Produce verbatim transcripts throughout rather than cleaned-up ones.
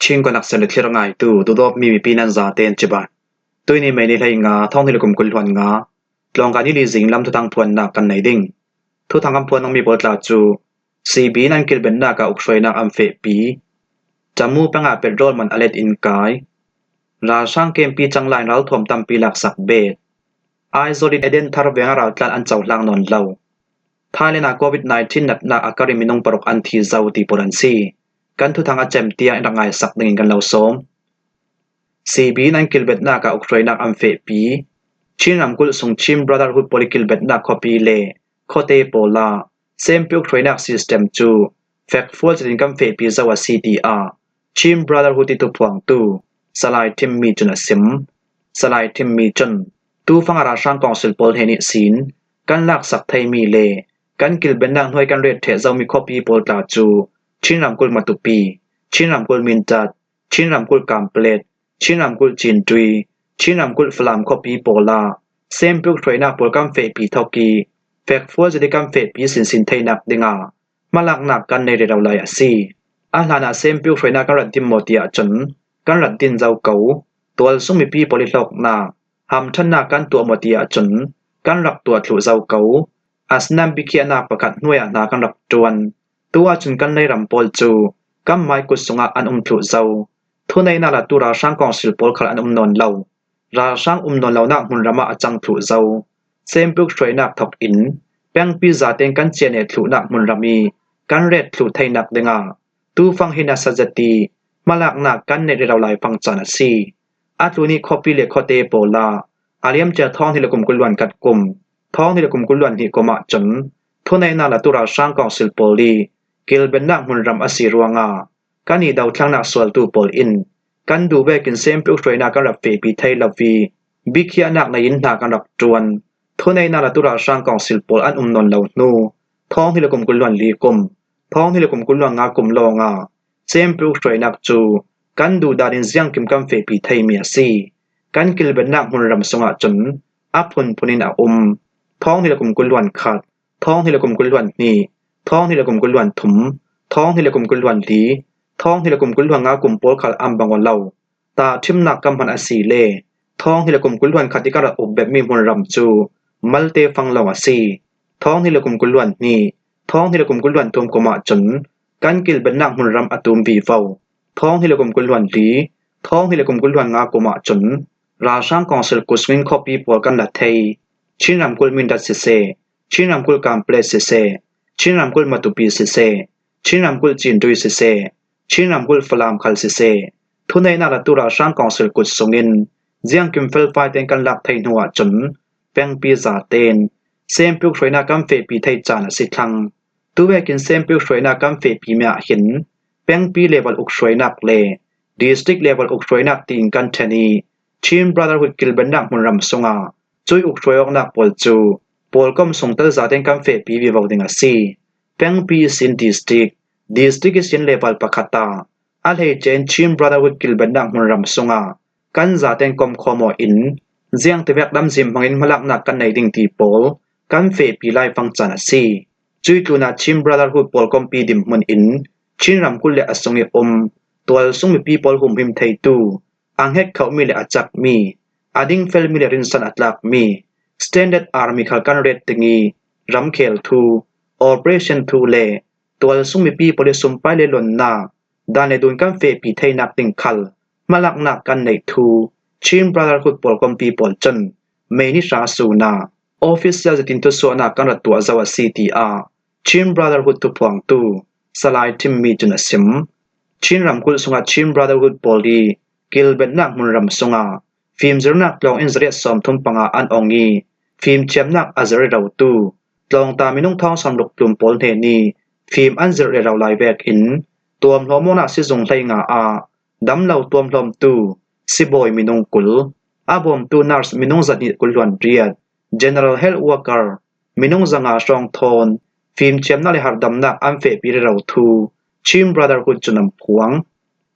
Chin Connection le thlir ngaitu Dudawpmi mipi nan zaten cibai. Tuini May ni hleinga, thawng hnih le kum kul hluan nga, tlawngkai ni li zinglam thuthang phuannak kan nei ding. Thuthang kan phuan nungmi pawl tla cu C B in an kilvennak ah ukhruainak an fehpi. Camu pengah petrol man a let in kai. Ralhrang kempi canglain ralthuam tampi laksak bet. Aizawl in Eden Thar veng ah raltlan an cohlang nawn lo. Thailand ah covid nineteen natnak a kar in minung paruk an thi zo ti pawl an si. Kan thuthang a cem tiang in rak ngaisak dingin kan lo sawm. C B in an kilvennak ah ukhruainak an fehpi. Chin ramkulh sung Chin Brotherhood pawl i kilvennak khuapi le khuate pawl ah sempi ukhruainak system cu fekfual zetin kan fehpi zo a si, tiah Chin Brotherhood i thuphuangtu Salai Thim Mi cun a sim. Salai Thim Mi cun tufang a ralhrang kawngsil pawl hnen ihsin kan laksak theimi le kan kilvennak hnuai kan ret ṭheh zomi khuapi pawl tla cu Chin ramkulh Matupi, Chin ramkulh Mindat, Chin ramkulh Kanpetlet, Chin ramkulh Cindui, Chin ramkulh Falam khuapi pawl ah sempi ukhruainak pawl kan fehpi thawk i fekfual zet i kan fehpi sinsin theinak dingah hmalaknak kan nei rero lai a si. A hlanah sempi ukhruainak kan rat din maw tiah cun kan rat din zo ko. Tualsung mipi pawl i hlawknak, hamṭhatnak kan tuah maw tiah cun kan rak tuah thluh zo ko. Asinain biakhiahnak pakhat hnuai ah hna kan rak ṭuan. Tu ahcun kan leiram pawl cu kan hmaikut sungah an um thluh zo. Thuneihnak latu ralhrang kawngsil pawl khal an um nawn lo. Ralhrang um nawn lonak hmunram ah a cang thluh zo. Sempi ukhruainak thawk in pengpi zaten kan ciahnek thluhnak hmunram i kan ret thluh theinak dingah tufang hi nasa zet i hmalaknak kan neih rero lai fang caan a si. A tlun i khuapi le khuate pawl ah a liamcia thawng hnih le kum kul hluan khat kum, thawng hnih le kum kul hluan hnih kum ahcun thuneihnak latu ralhrang kawngsil pawl i kilvennak hmunram a si ruangah kan i dothlangnak sualtu pawl in kan duh vekin sempi ukhruainak kan rak fehpi thei lo i biakhiahnak nei in hna kan rak ṭuan. Thuneihnak latu ralhrang kawngsil pawl an um nawn lo hnu, thawng hnih le kum kul hluan li kum, thawng hnih le kum kul hluan nga kum lawngah sempi ukhruainak cu kan duhdan in ziangkim kan fehpi theimi a si. Kan kilvennak hmunram sungah cun a phunphun in a um. Thawng hnih le kum kul hluan khat, thawng hnih le kum kul hluan hnih, thawng hnih le kum kul hluan thum, thawng hnih le kum kul hluan li, thawng hnih le kum kul hluan nga kum pawl khal an bang aw lo. Tahṭhimnak kan hman a si le thawng hnih le kum kul hluan khat i kan rak uk betmi hmunram cu malte fang lo a si. Thawng hnih le kum kul hluan hnih, thawng hnih le kum kul hluan thum kum ahcun kan kilvennak hmunram a tum vivo. Thawng hnih le kum kul hluan li, thawng hnih le kum kul hluan nga kum ahcun ralhrang kawngsil kut sungin khuapi pawl kan la thei. Chin ramkulh Mindat siseh, Chin ramkulh Kanpetlet siseh, Chin ramkulh Matupi siseh, Chin ramkulh Cindui siseh, Chin ramkulh Falam khal siseh, thuneihnak latu ralhrang kawngsil kut sungin ziangkim felfai tein kan lak thei hnu ahcun pengpi zaten sempi ukhruainak kan fehpi thei caan a si thlang. Tuvekin sempi ukhruainak kan fehpimi ah hin pengpi level ukhruainak le district level ukhruainak tiin kan ṭhen i Chin Brotherhood kilvennak hmunram sungah cui ukhruai awknak pawl cu pawlkom sungtel zaten kan fehpi vivo ding a si. Pengpi ihsin district, district ihsin level pakhat ah a hleice in Chin Brotherhood kilvennak hmunram sungah kan zaten komkhawm aw in ziangtivek lamzin hmangin hmalaknak kan nei ding ti pawl kan fehpi lai fang caan a si. Cui tlunah Chin Brotherhood pawlkompi dinhmun in Chin ramkulh le a sung i um tualsung mipi pawl humhim theitu, a hngetkhohmi le a cakmi, a dingfelmi le rinsan a tlakmi Standard Army khal kan ret ding i ramkhel thu, operation thu le tualsung mipi pawl i sumpai le lonnak, dan le dun kan fehpi theinak ding khal hmalaknak kan neih thu Chin Brotherhood pawlkompi pawl cun May ni hra sun ah official zetin thusuahnak kan rak tuah zo a si, tiah Chin Brotherhood thuphuangtu Salai Thim Mi cun a sim. Chin ramkulh sungah Chin Brotherhood pawl i kilvennak hmunram sungah fimzirnak tlawng in zariat sawmthum panga an ong i fimthiamnak a zir rerotu tlawngta minung thawng sawmruk tlun pawl hnen i fim an zirh rero lai vekin tuamhlawm awknak sizung hleinga ah damlo tuamhlawmtu sibawi minung kul, a bawmtu nurse minung zahnih kul hluan riat, general health worker minung zanga hrawng thawn fimthiamnak le harhdamnak an fehpi rero thu Chin Brotherhood cun an phuang.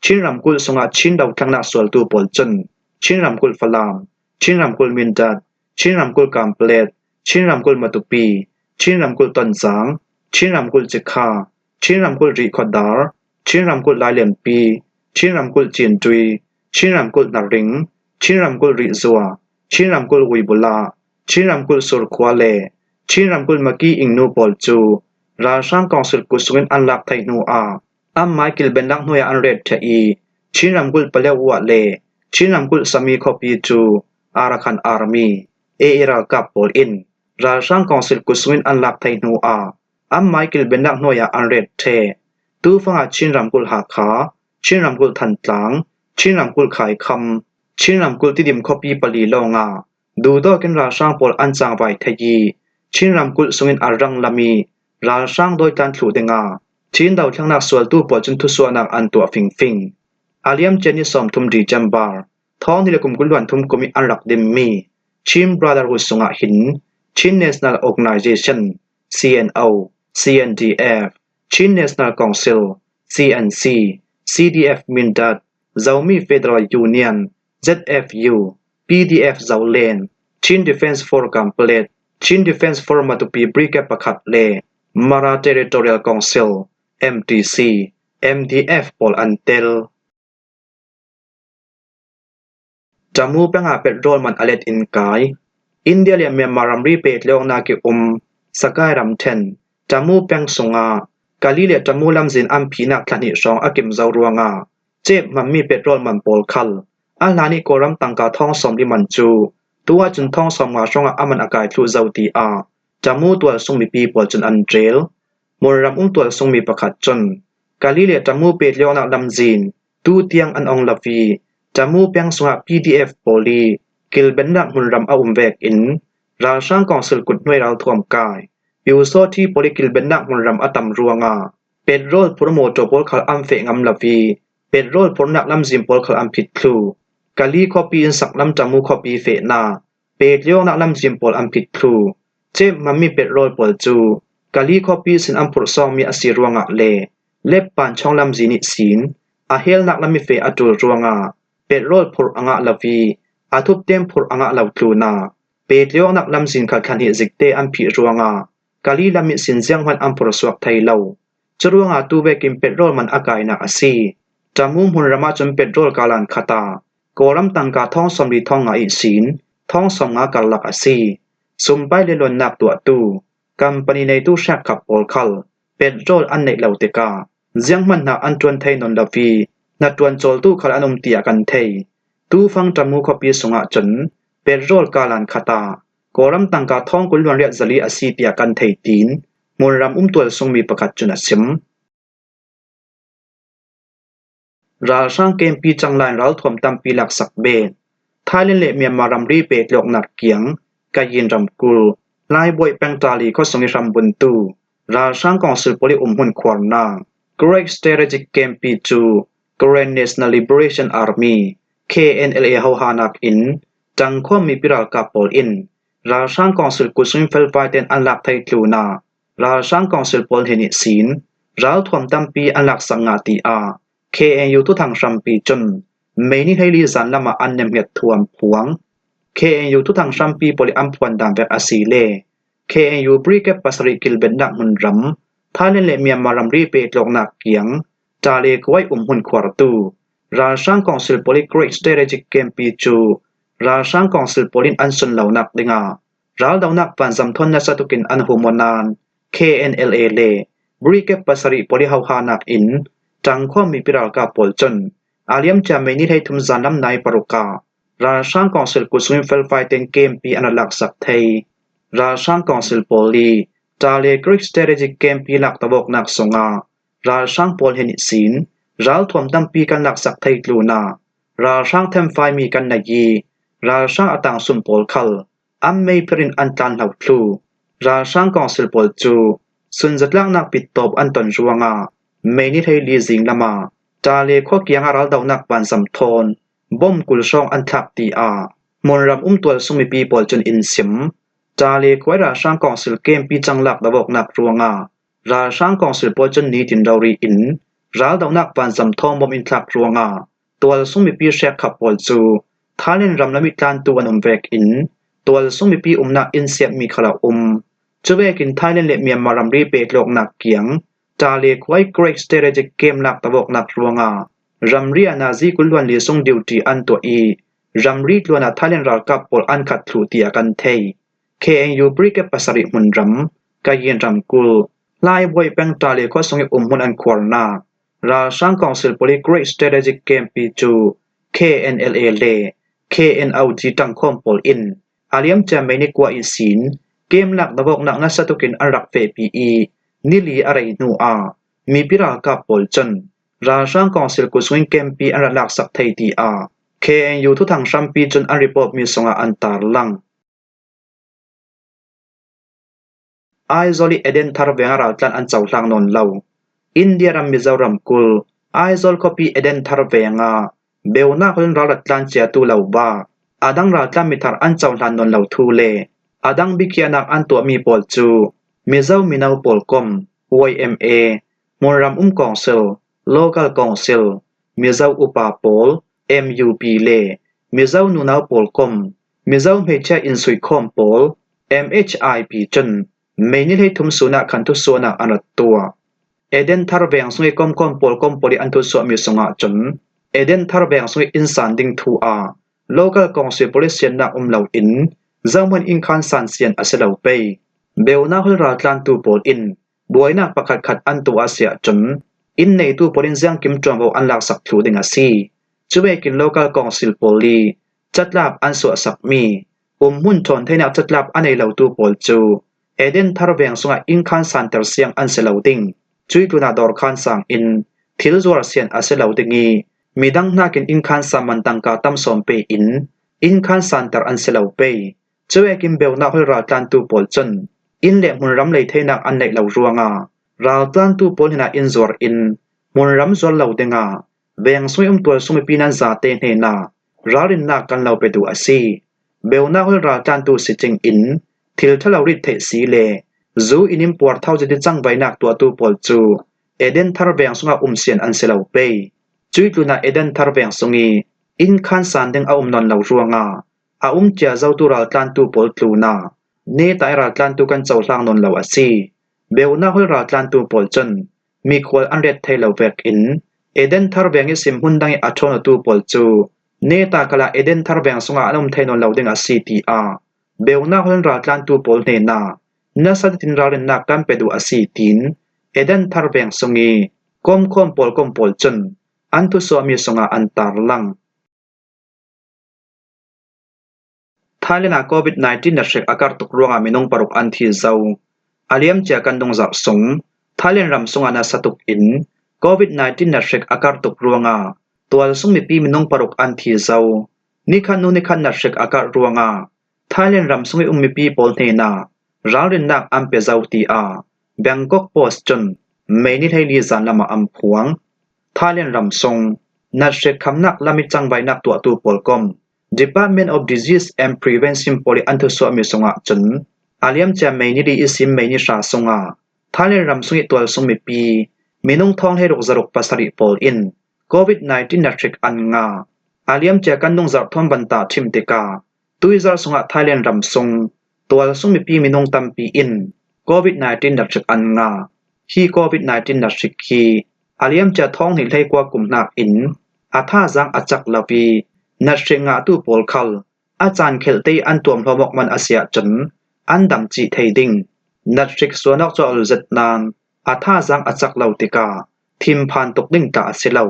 Chin ramkulh sungah Chin dothlangnak sualtu pawl cun Chin ramkulh Falam, Chin ramkulh Mindat, Chin ramkulh Kanpetlet, Chin ramkulh Matupi, Chin ramkulh Tonzang, Chin ramkulh Cikha, Chin ramkulh Rihkhawdar, Chin ramkulh Lailenpi, Chin ramkulh Cintui, Chin ramkulh Hnaring, Chin ramkulh Rihzua, Chin ramkulh Uibula, Chin ramkulh Surkhua le Chin ramkulh Maki Ingnu pawl cu ralhrang kawngsil kut sungin an lak thei hnu ah, anmai kilbennak hnuai ah an ret ṭheh i, Chin ramkulh Paletwa le Chin ramkulh Sami khuapi cu Arakan Army, A A ralkap pawl in ralhrang kawngsil kut sungin an lak thei hnu ah, anmai kilbennak hnuai ah an ret ṭheh. Tufang ah Chin ramkulh Hakha, Chin ramkulh Thantlang, Chin ramkulh Khaikham, Chin ramkulh Tidim khuapi pali lawngah duhdawk in ralhrang pawl an cangvai thei i, Chin ramkulh sungin a rang lam i ralhrang dawitlan thluh dingah Chin dothlennak sualtu pawl cun thusuahnak an tuah fingfing. A liamcia ni sawmthum December, thawng hnih le kum kul hluan thum kum i an rak dimmi Chin Brotherhood sungah hin Chin National Organization, C N O, C N D F, Chin National Council, C N C, C D F Mindat, Zomi Federal Union, Z F U, P D F Zoland, Chin Defence Force Kanpetlet, Chin Defence Force Matupi Brigade pakhat le Mara Territorial Council, M T C, M D F pawl an tel. Tamu peng ah petrol man a let in kai. India le Myanmar ramri pehtlaihawknak i um Sagaing ramṭhen Tamu peng sungah Kali le Tamu lamzin an phihnak thla hnih hrawng a kim zo ruangah cep hmanmi petrol man pawl khal a hlan i Kawlram tangka thawng sawmli man cu tu ahcun thawng sawmnga hrawngah a man a kai thluh zo, tiah Tamu tualsung mipi pawl cun an ṭial. Hmunram um tualsungmi pakhat cun Kali le Tamu pehtlaihawknak lamzin tu tiang an ong lo i, Tamu peng sungah P D F pawl i kilbennak hmunram a um vekin ralhrang kawngsil kut hnuai ralthuam kai Pyusawṭhi pawl i kilbennak hmunram a tam ruangah petrol phur motor pawl khal an feh ngam lo i, petrol phurnak lamzin pawl khal an phit thluh. Kali khuapi in saklam Tamu khuapi fehnak pehtlaihawknak lamzin pawl an phit thluh. Cep hmanmi petrol pawl cu Kali khuapi sin an phurh sawngmi a si ruangah le Leppan chawng lamzin ihsin a helnak lam i feh a ṭul ruangah petrol phurh a ngah lo i, a thupten phurh a ngah lo tlunah pehtlaihawknak lamzin khal thla hnih zikte an phih ruangah Kali lam ihsin zianghman an phurh suak thei lo. Curuangah tu vekin petrol man a kainak a si. Tamu hmunram ahcun petrol kalan khat ah Kawlram tangka thawng sawmli thawng nga ihsin thawng sawmnga karlak a si. Sumpai le luannak tuahtu company neitu hrekkhat pawl khal petrol an neih lo tikah zianghman hna an ṭuan thei nawn lo i hnaṭuan cawltu khal an um tiah kan thei. Tufang Tamu khuapi sungah cun petrol kalan khat ah Kawlram tangka thawng kul hluan riat zali a si tiah kan thei, tiin hmunram um tualsungmi pakhat cun a sim. Ralhrang kempi canglain ralthuam tampi laksak bet. Thailand le Myanmar ramri pehtlaihawknak kiang Kayin ramkulh Laibuaih peng Tali khuasung i hrambuntu ralhrang kawngsil pawl i umhmun khuarnak Karen Strategic Kempi cu Karen National Liberation Army, K N L A hohanak in ṭangkhawm mipi ralkap pawl in ralhrang kawngsil kut sungin felfai tein an lak thei tlunah ralhrang kawngsil pawl hnen ihsin ralthuam tampi an laksak ngah, tiah K N U thuthang hrampi cun May ni hleili zan lamah an nemhnget thu an phuang. K N U thuthang hrampi pawl i an phuan dan vek a si le K N U Brigade pasarih kilbennak hmunram Thailand le Myanmar ramri pehtlaihawknak kiang Tale khuai umhmun khuartu ralhrang kawngsil pawl i Karen Strategic Kempi cu ralhrang kawngsil pawl in an sunlonak dingah raldonak vanzam thawn nasa tukin an hum aw nain K N L A le Brigade pasarih pawl i hohanak in ṭangkhawm mipi ralkap pawl cun a liamcia May ni hleithum zanlam nai paruk ah ralhrang kawngsil kut sungin felfai tein kempi an rak laksak thei. Ralhrang kawngsil pawl i Tale Karen Strategic Kempi lakto awknak sungah ralhrang pawl hnen ihsin ralthuam tampi kan laksak thei tlunah ralhrang themfaimi kan nei i ralhrang a tangsun pawl khal an meipher in an tlan hlo thluh. Ralhrang kawngsil pawl cu sunzatlaknak pittawp an ton ruangah May ni hleili zing lamah Tale khua kiangah raldonak vanzam thawn bom kul hrawng an thlak, tiah hmunram um tualsung mipi pawl cun in sim. Tale khuai ralhrang kawngsil kempi canglak do awknak ruangah ralhrang kawngsil pawl cun nitin rori in raldonak vanzam thawn bom in thlak ruangah tualsung mipi hrekkhat pawl cu Thailand ram lam i tlantu an um vekin tualsung mipi umnak inn siatmi khal a um. Cuvekin Thailand le Myanmar ramri pehtlaihawknak kiang Tale khuai Karen Strategic Camp lakto awknak ruangah ramri a nazi kul hluan li sung duty an tuah i, ramri tluan a Thailand ralkap pawl an khat thluh ti a kan thei. K N U brigade pasarih hmunram, Kayin ramkul, Hlaibuai peng Tale khua sung i umhmun an khuarna, ralhrang kawngsil pawl i Great Strategic Camp pi cu K N L A le K N O G ṭangkhawm pawl in a liamcia May ni kua ihsin camp lak dovawknak nasa tukin an rak fehpi i, nili a rei hnu ah mipi ralkap pawl cun ralhrang kawngsil kut sungin camp pi an rak laksak thei tiah K N U thuthang hrampi cun an report mi sungah an tarlang. Aizawl i Eden Thar veng ah raltlan an cohlang nawn lo. India ram Mizoram kul Aizawl khuapi Eden Thar veng ah beunak hun ral rat tlan ciatu lo ba a dang raltlan mithar an cohlan nawn lo thu le a dang bikhiahnak an tuahmi pawl cu Mizo mino pawl kom, Y M A, hmunram um kawngsil, local kawngsil, Mizo upa pawl, M U P, le Mizo nunau pawl kom, Mizo hmeichhia insuihkhawm pawl, M H I P, cun May ni hleithum sun ah khan thusuahnak an rak tuah. Eden Thar veng sung i komkhawm pawl kom pawl i an thusuahmi sungah cun Eden Thar veng sung i innsan ding thu ah local kawngsil pawl i siannak um loin zohman innkhansan sian a si lo pei. Beunak hol raltlantu pawl in buainak pakhatkhat an tuah a si ahcun inn neitu pawl in ziangkim ṭuanvo an laksak thluh ding a si. Cuvekin local kawngsil pawl i catlap an suahsakmi umhmun ṭhawn theinak catlap a nei lotu pawl cu Eden Thar veng sungah innkhansanter siang an si lo ding. Cuih tlunah dawrkhan sang in thil zuar sian a si lo ding i midang hnakin innkhansan man tangka tam sawm pe in innkhansanter an si lo pei. Cuvekin beunak hol raltlantu pawl cun inn le hmunram lei theinak an neih lo ruangah raltlantu pawl hnenah inn zuar in hmunram zuar lo dingah veng sung i um tualsung mipi nan zate hnenah ralrinnak kan lo pe duh a si. Beunak hol raltlantu si cing in thil ṭha lo rit theih si le zu in in puarthau zet i cangvainak tuahtu pawl cu Eden Thar veng sungah um sian an si lo pei. Cuih tlunah Eden Thar veng sung i innkhansan ding a um nawn lo ruangah a um cia zotu raltlantu pawl tlunah neta i raltlantu kan cohlang nawn lo a si. Beunak hol raltlantu pawl cun mikhual an ret thei lo vekin Eden Thar veng i sim hmun dang i a ṭhawntu pawl cu neta khalah Eden Thar veng sungah an um thei nawn lo ding a si tiah beunak hol raltlantu pawl hnenah nasa tetin ralrinnak kan pe duh a si tiin Eden Thar veng sung i komkhawm pawl kom pawl cun an thusuahmi sungah an tarlang. Thailand ah covid nineteen nathrik a karh tuk ruangah minung paruk an thi zo. A liamcia kan nungzarh sung Thailand ram sungah nasa tuk in covid nineteen nathrik a karh tuk ruangah tualsung mipi minung paruk an thi zo. Nikhat hnu nikhat nathrik a karh ruangah Thailand ram sung i um mipi pawl hnenah ralrinnak an pe zo tiah Bangkok Post cun May ni hleili zan lamah an phuang. Thailand ram sung nathrik khamnak lam i cangvainak tuahtu pawl kom Department of Disease and Prevention pawl i an thusuahmi sungah cun a liamcia May ni li i sim May ni hra sungah Thailand ram sung i tualsung mipi minung thawng hleiruk zaruk pasarih pawl in covid nineteen nathrik an ngah. A liamcia kan nungzarh thawn banta ṭhim tikah tuizarh sungah Thailand ram sung tualsung mipi minung tampi in covid nineteen nathrik an ngah. Hi covid nineteen nathrik hi a liamcia thawng hnih hleikua kum hnakin a thazaang a cak lo i nathrik ngahtu pawl khal a caan khelhte i an tuamhlawm awk man a si ahcun an dam cih thei ding. Nathrik suan awk cu a ol zet nain a thazaang a cak lo tikah thimphan tuk ding tla a si lo.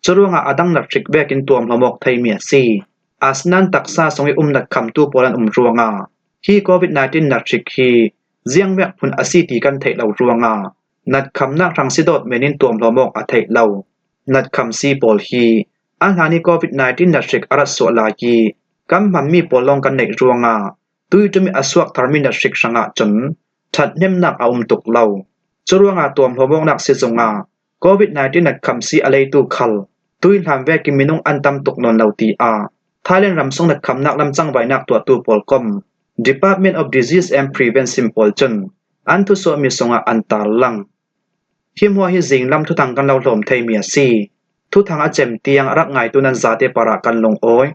Curuangah a dang nathrik vekin tuamhlawm awk theimi a si. Asinain taksa sung i um natkhamtu pawl an um ruangah hi covid nineteen nathrik hi ziangvek hmun a si ti kan theih lo ruangah natkhamnak hrang si dawt men in tuamhlawm awk a theih lo. Natkhamsi pawl hi a hlan i covid nineteen nathrik a rat suah lai i kan hmanmi pawl lawng kan neih ruangah tuiṭum i a suak tharmi nathrik hrangah cun ṭhathnemnak a um tuk lo. Curuangah tuamhlawm awknak sizungah covid nineteen natkhamsi a leitu khal tuihlan vekin minung an tam tuk nawn lo tiah Thailand ram sung natkhamnak lam cangvainak tuahtu pawl kom Department of Disease and Prevention pawl cun an thusuahmi sungah an tarlang. Hi hmuah hi zinglam thuthang kan lo hlawm theimi a si. Thuthang a cem tiang a rak ngaitu nan zate parah kan lungawi.